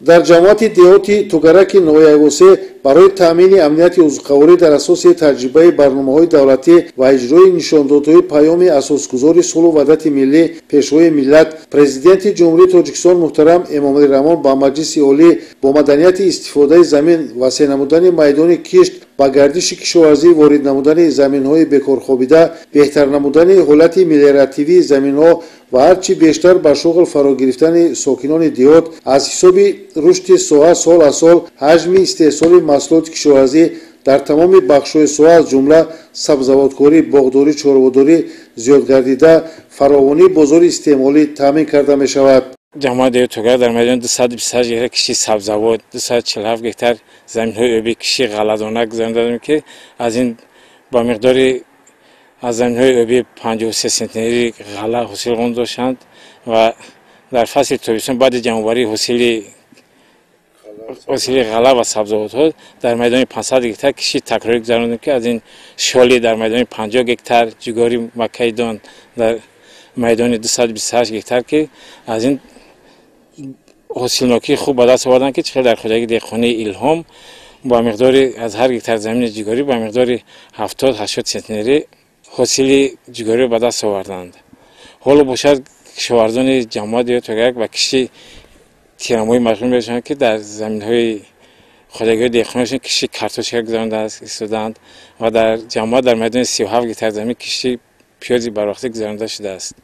Дар ҷамоати деҳоти Тугараки ноҳияи Восе барои таъмини амнияти озуқаворӣ дар асоси таҷрибаи барномаҳои давлатӣ ва иҷрои нишондодҳои Паёми Асосгузори сулҳу ваҳдати миллӣ, Пешвои миллат, Президенти Ҷумҳурии Тоҷикистон муҳтарам Эмомалӣ Раҳмон ба Маҷлиси Олӣ бо маданияти истифодаи замин, васеъ намудани майдони кишт, ба гардиши кишоварзӣ ворид намудани заминҳои бекорхобида, беҳтар намудани ҳолати мелиоративии заминҳо ва ҳарчи бештар ба шуғл фаро гирифтани сокинони деҳот аз ҳисоби рушди соҳа сол аз сол ҳаҷми истеҳсоли маҳсулоти кишоварзӣ дар тамоми бахшҳои соҳа, аз ҷумла сабзавоткорӣ, боғдорӣ, чорводорӣ зиёд гардида, фаровонии бозори истеъмолӣ таъмин карда мешавад. Ҷамоати деҳоти Тугарак дар майдони 228 гектар кишти сабзавот, 247 гектар заминҳои обӣ кишти ғалладона гузарондем, ки аз ин ба миқдори аз заминҳои обӣ 53 центнери ғалла ҳосил доштанд ва дар фасли тобистон баъди ҷамъоварии ҳосили ғалла ва сабзавотҳо дар майдони 500 гектар кишти такрорӣ гузарондем, ки аз ин шоли дар майдони 50 гектар, ҷугори макайдон дар майдони 228 гектар, ки аз ин ҳосилнокии хуб ба даст оварданд, ки чӣ хел дар хоҷагии деҳқонии Илҳом ба миқдори аз ҳар гектар замини ҷугорӣ ба миқдори 70-80 центнери ҳосили ҷугориро ба даст оварданд. Ҳоло бошад, кишоварзони ҷамоат деҳоти Тугарак ба кишти тирамоҳӣ машғул мешаванд, ки дар заминҳои хоҷагиҳои деҳқонашон кишти картошка гузаронда истодаанд ва дар ҷамоат дар майдони 37 гектар замин кишти пиёзи барвақтӣ гузаронда шудааст.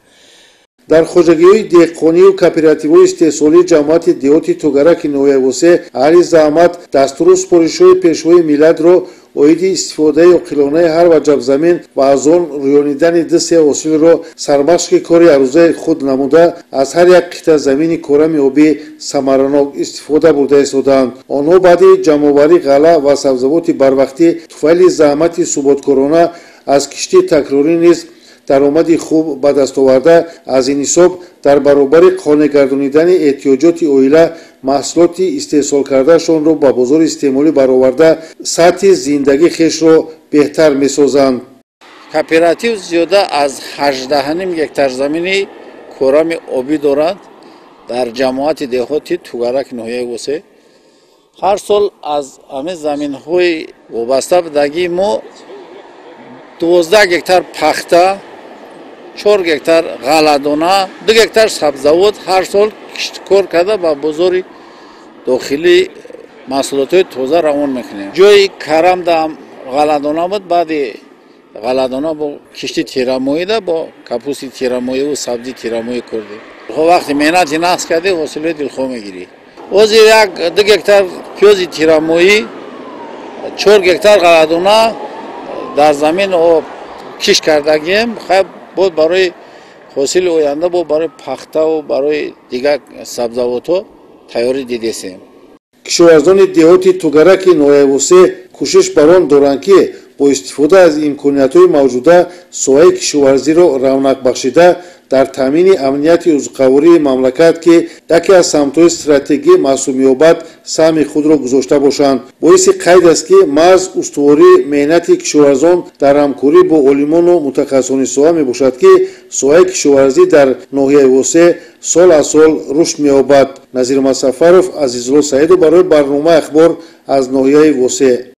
Дар хоҷагиҳои деҳқонию кооперативҳои истеҳсолии ҷамоати деҳоти Тугараки ноҳияи Восе аҳли заҳмат дастуру супоришҳои Пешвои миллатро оиди истифодаи оқилонаи ҳар ваҷаб замин ва аз он рӯёнидани ду-се ҳосилро сармашқи кори ҳаррӯзаи худ намуда, аз ҳар як қитъа замини корами обӣ самаранок истифода бурда истодаанд. Онҳо баъди ҷамъоварии ғалла ва сабзавоти барвақтӣ туфайли заҳмати суботкорона аз кишти такрорӣ низ даромади хуб ба даст оварда, аз ин ҳисоб дар баробари қонеъ гардонидани эҳтиёҷоти оила маҳсулоти истеҳсолкардаашонро ба бозори истеъмолӣ бароварда, сатҳи зиндагии хешро беҳтар месозанд. Кооператив зиёда аз 18,5 гектар замини корами обӣ дорад дар ҷамоати деҳоти Тугарак ноҳияи Восе. Ҳар сол аз ҳамин заминҳои вобаста будагии мо 12 гектар пахта, 4 гектар ғалладона, 2 гектар сабзавот ҳар сол кишткор карда, ба бозори дохилӣ маҳсулотҳои тоза равон мекунем. Ҷои карамда ғалладона буд, баъди ғалладона бо кишти тирамоҳида бо капусти тирамоҳиву сабзи тирамоҳӣ курдем. Вақти меҳнати нақс кардӣ, ҳосилои дилхоҳ мегирӣ. Ҳозир 1-2 гектар пиёзи тирамоҳӣ, 4 гектар ғалладона дар замин кишт кардагием. Хайр, боз барои ҳосили оянда, бо барои пахтаву барои дигар сабзавотҳо тайёрӣ дидесем. Кишоварзони деҳоти Тугараки ноҳияи Восе кӯшиш бар он доранд, ки бо истифода аз имкониятҳои мавҷуда соҳаи кишоварзиро равнақ бахшида, дар таъмини амнияти озуқавории мамлакат, ки яке аз самтҳои стратегӣ маҳсуб меёбад, саҳми худро гузошта бошанд. Боиси қайд аст, ки маҳз устувории меҳнати кишоварзон дар ҳамкорӣ бо олимону мутахассисони соҳа мебошад, ки соҳаи кишоварзӣ дар ноҳияи Восе сол аз сол рушд меёбад. Назирмад Сафаров, Азизулло Саидов барои барномаи Ахбор аз ноҳияи Восе.